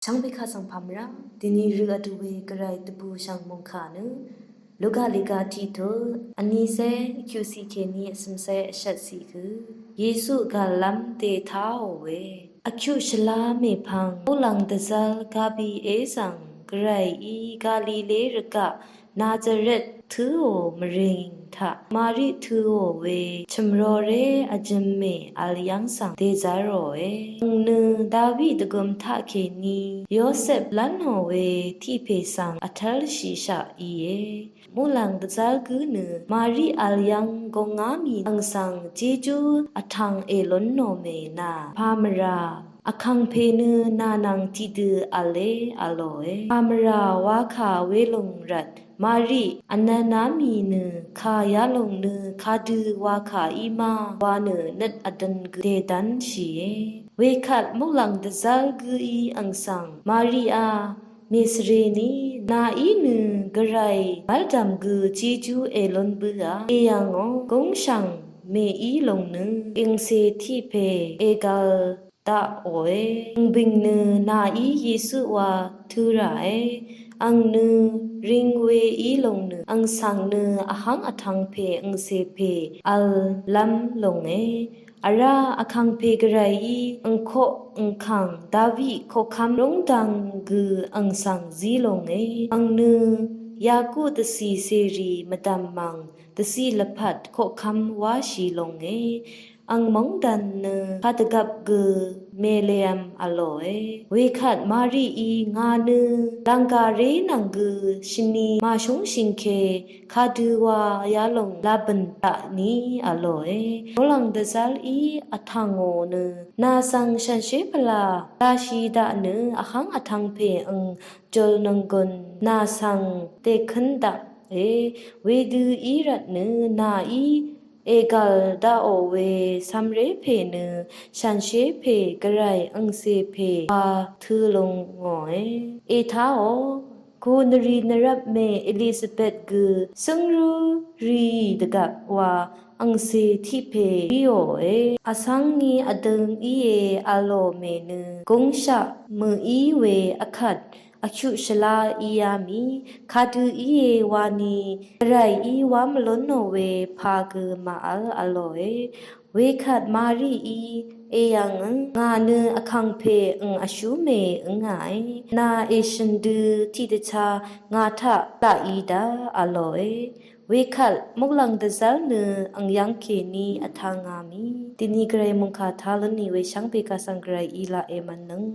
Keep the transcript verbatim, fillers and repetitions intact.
Shvngbe kaq svng pamra, dini rø vdú we gvray dvbù shvng mungkà nø, Luka lìga tiq tut, vnísè, kyuqsi kèní vsø̀msè vshvtsi gø, Yesu gv̀llv́m dètáò we. Vkyuq shvlá mèpvng, muqlàng dvzv́l gabì é svng, gvrayí Galile rvgaq, Nazaret tǿò mvrìng taq, Mari tǿò we, chø̀mroré vjømmè vl yv́ng svng dèzv́ròe. Ang nø Dawi dvgøm taqkèní, Yosep lv́nò we tiq pè svng vtv́lshìshaq íe. Muqlàng dvzv́l gǿ nø, Mari vl yv́ng gongá mì ang svng jejú vtvng èlúnnò mè nà, pàmvrà, Vkàngpè nø nà nvng tiqdø v̄le v̄lòe. Pàmvrà wakà welòng rvt, Mari vnvná mì nø kà yalòng nø kadø wakà í ma wa nø nøt vdøn gø dèdv́nshìe. Wekvt muqlàng dvzv́l gǿí ang svng, Mariá, mèsvrení, nàí nø gvray mv́ldv̀m gø jejú èlún bǿà, èyv̀ngò, gúngshv̀ng mèí lòng nø, èngcè tiq pè ègvl daqòe. Ang bìng nø nàí Yesu wa tø̄ ràe. Ang nø ring we í lòng nø, ang svng nø vháng vtv̄ng pè angcè pè v̄llv́m lònge. Vrá Vkàngpè gvrayí angkoq angkàng Dawi koqkv́m rúngdv̄ng gø ang svng zí lònge. Ang nø yaku dvcì cèrì mvdv̀m mv̀ng dvcì lvpat koqkv́m wáshì lònge. Ang móngdàn nø kadvgvp gø mèlev̄m v̄lòe. Wekvt Marií ngà nø lv̀nggàré nvng gø shvni màshúngshìngke kadø wa yalòng labø̀n daqní v̄lòe. Muqlàng dvzv́lí vtv̀ngò nø nà svng shànshér pvlà lashì daq nø vháng vtv̄ng pè ang jùlnònggùn nà svng dèkǿn daqe. Wedø í rvt nø nàí ègv̀l daqò we cv̄mré pè nø shànshér pè gvray angcè pè wa tø̄ lúngòe. Ètáò, ku nvrì nvrvp mè Elizabet gø sǿngrú rìì dvgvp wa angcè tiq pè íòe. Vsv́ng ngí vdøng íe v̄lò mè nø gúngshaq mø̀í we vkvt vkyuq shvlá íá mì, kadø íe wani gvrayí wá mvlúnò we pà gø màvl v̄lòe. Wekvt Marií èyv̀ngø, ngà nø Vkàngpè ang vshú mè íngàe. Nà èshø̀n dø tiqdvchá ngà taq daqí daq v̄lòe. Wekvt muqlàng dvzv́l nø ang yv́ng kèní vtv̄ngá mì. Dini gvray mungkà tá lúnni we shvngbe kaq svng gvrayí laq èmv̄nnøng.